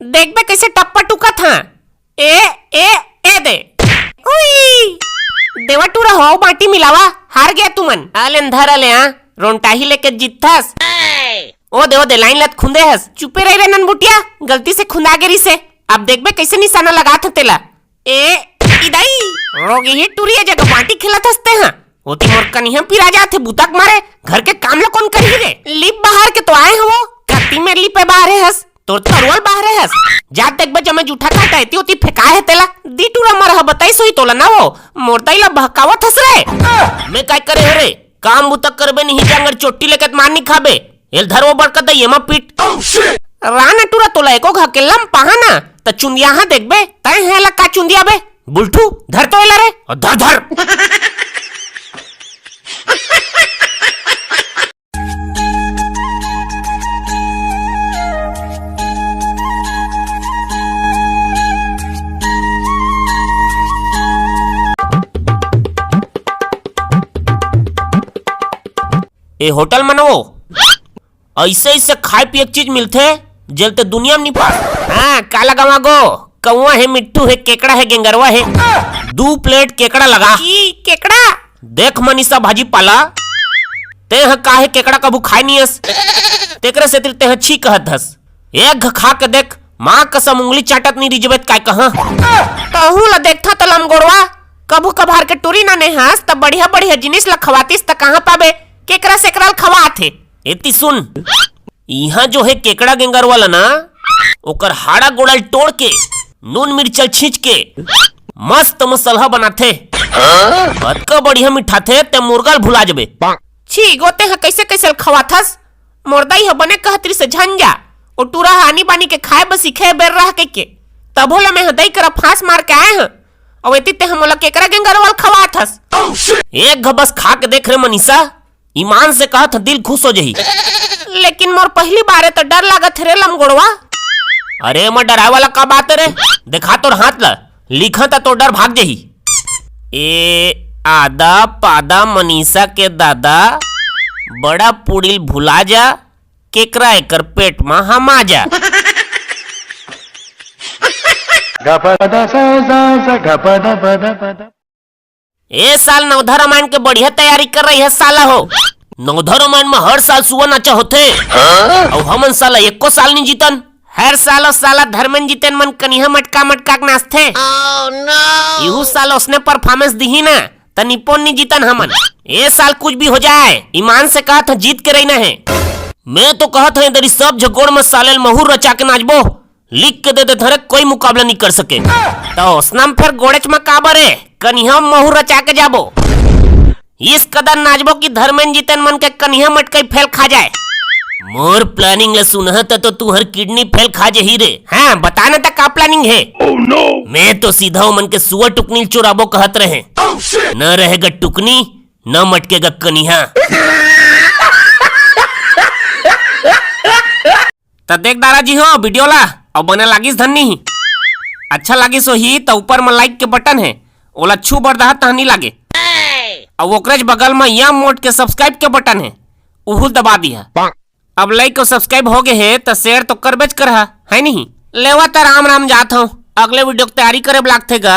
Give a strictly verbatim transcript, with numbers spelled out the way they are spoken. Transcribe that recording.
देखबे कइसे टप्पा टुकत हां। ए, ए, ए दे। उई। देवा टूरा हो, बांटी मिलावा, हार गया तुमन। आ लेन धर ले, हां, रोंटाही लेके जीतथस। ओ दे, ओ दे, लाइन लत खुंदे हस। चुपे रही रे ननबुटिया, गलती से खुंदा गे रिसे। अब देखबे कइसे निशाना लगात हं तेला। ए, इदाई। रोगी ही टूरी, ए जगह बांटी खेलत हस ते हां। ओती मोर कनिहा पिरा जाथे बुता के मारे, घर के काम ल कोन करही रे? लिप बहार के तो आए हंव, कत्ती मेर लिपे बहारे हस, तोर तरुआ ल बहारे हस। जा देखबे जम्मे जूठा काटा एती ओती फेंकाए हे तेला। दी टूरा मर ह बताइस होही तोला ना वो, मोर दाई ल बहकावत हस रे। मैं काय करे हंव रे? काम बुता करबे नहीं, जांगर चोटी लेके त मार नहीं खाबे। एल धर वो बड़का दई एमा पीट। रान टूरा तोला एको घा के लम पहा ना, त चुंदिया हां देखबे, तैं हे ला का चुंदिया बे? बुलठू, धर तो एला रे, और धर, धर। ए होटल म न वो, अइसे, अइसे खाए पिए के चीज मिलथे, जेल ते दुनिया म नी पास। हां, का लगावा गो? कौवा हे, मिट्ठू हे, केकड़ा हे, गेंगरवा हे। दू प्लेट केकड़ा लगा। ई केकड़ा? देख मनीषा भाजी पाला, तें ह काहे केकड़ा कभू खाए नी अस, तेकरे सेती तें ह छी कहत हस। एक घ खा के देख, मां कसम उंगली चाटत नी रिजबे त काय कहां। तहूं ल देखथंव त लमगोड़वा, कभू कभार के टूरी ना ने हस, त बढ़िया बढ़िया जिनिस ल खवातिस त कहां पाबे, केकरा सेकरा ल खवात हे। एती सुन, इहां जो हे केकड़ा गेंगरवा ल ना, ओकर हाड़ा गोड़ा ल टोड़ के, नून मिर्चा ल छींच के, मस्त मसलहा बनाथे। अतका बढ़िया मिठाथे, ते मुर्गा ल भुला जबे। छी, गो तें ह कइसे कइसे ल खवाथस? मोर दाई ह बने कहत रिसे झन जा, ओ टूरा ह आनी बानी के खाए बर सीखे बेर रह कहिके। तभो ल मैं ह दाई करा फांस मार के आए हंव, अउ एती तें ह मोला केकरा गेंगरवा ल खवाथस। एक घ बस खा के देख रे मनीषा, ईमान से कहत हंव, दिल खुश हो जही। लेकिन मोर पहली बार ए, त डर लागत हे रे लमगोड़वा। अरे, एमा डराए वाला का बात हे रे? देखा तोर हाथ ल, लिखंव त तोर डर भाग जही। ए आदा पादा मनीषा के दादा, बड़ा पुड़िल भुला जा, केकरा एकर पेट म हमा जा। ए साल नवधा रामायण के बढ़िया तैयारी कर रही है साला हो। नवधा रामायण में हर साल सुआ नाचा होथे। हाँ? अउ हमन साला एको साल नहीं जीतन। हर साल ओ साला धर्मेन जीतन मन कनिहा मटका मटका के नाचथे। Oh, no! इहू साल उसने परफॉर्मेंस दिही ना, त निपोन नहीं जीतन हमन। ए साल कुछ भी हो जाए, ईमान से कहत हंव जीत के रहिना हे। मैं तो कहत हंव, इधर सब झगोड़ में साले ल महुर रचा के नाचबो। लिख के दे देथंव रे, कोई मुकाबला नहीं कर सके। त ओसना म फेर गोड़ेच म काबर ए? कनिहा म महुर रचा के जाबो। इस कदर नाचबो कि धर्मेन जीतन मन के कनिहा मटकई फेल खा जाए। मोर प्लानिंग ल सुनहा त तो तुंहर किडनी फेल खा जही रे। हाँ, बता ना त का प्लानिंग हे? Oh no! मैं तो सीधा ओमन के सुअर टुकनी ल चुराबो कहत रहें। Oh shit! न रहेगा टुकनी, न मटकेगा कनिहा। त देख दारा जी हो वीडियो ला, अउ बने लागिस धन नहीं? अच्छा लागिस होही त ऊपर म लाइक के बटन हे, ओला छू बर दहा तहां नी लागे। अउ ओकरेच बगल म या मोट के सब्सक्राइब के बटन हे, उहू दबा दिहा। अब लाइक अउ सब्सक्राइब हो गे हे त शेयर तो करबेच करहा, है नहीं? लेवा त राम राम जात हंव, अगले वीडियो के तैयारी करे बर लागथे गा।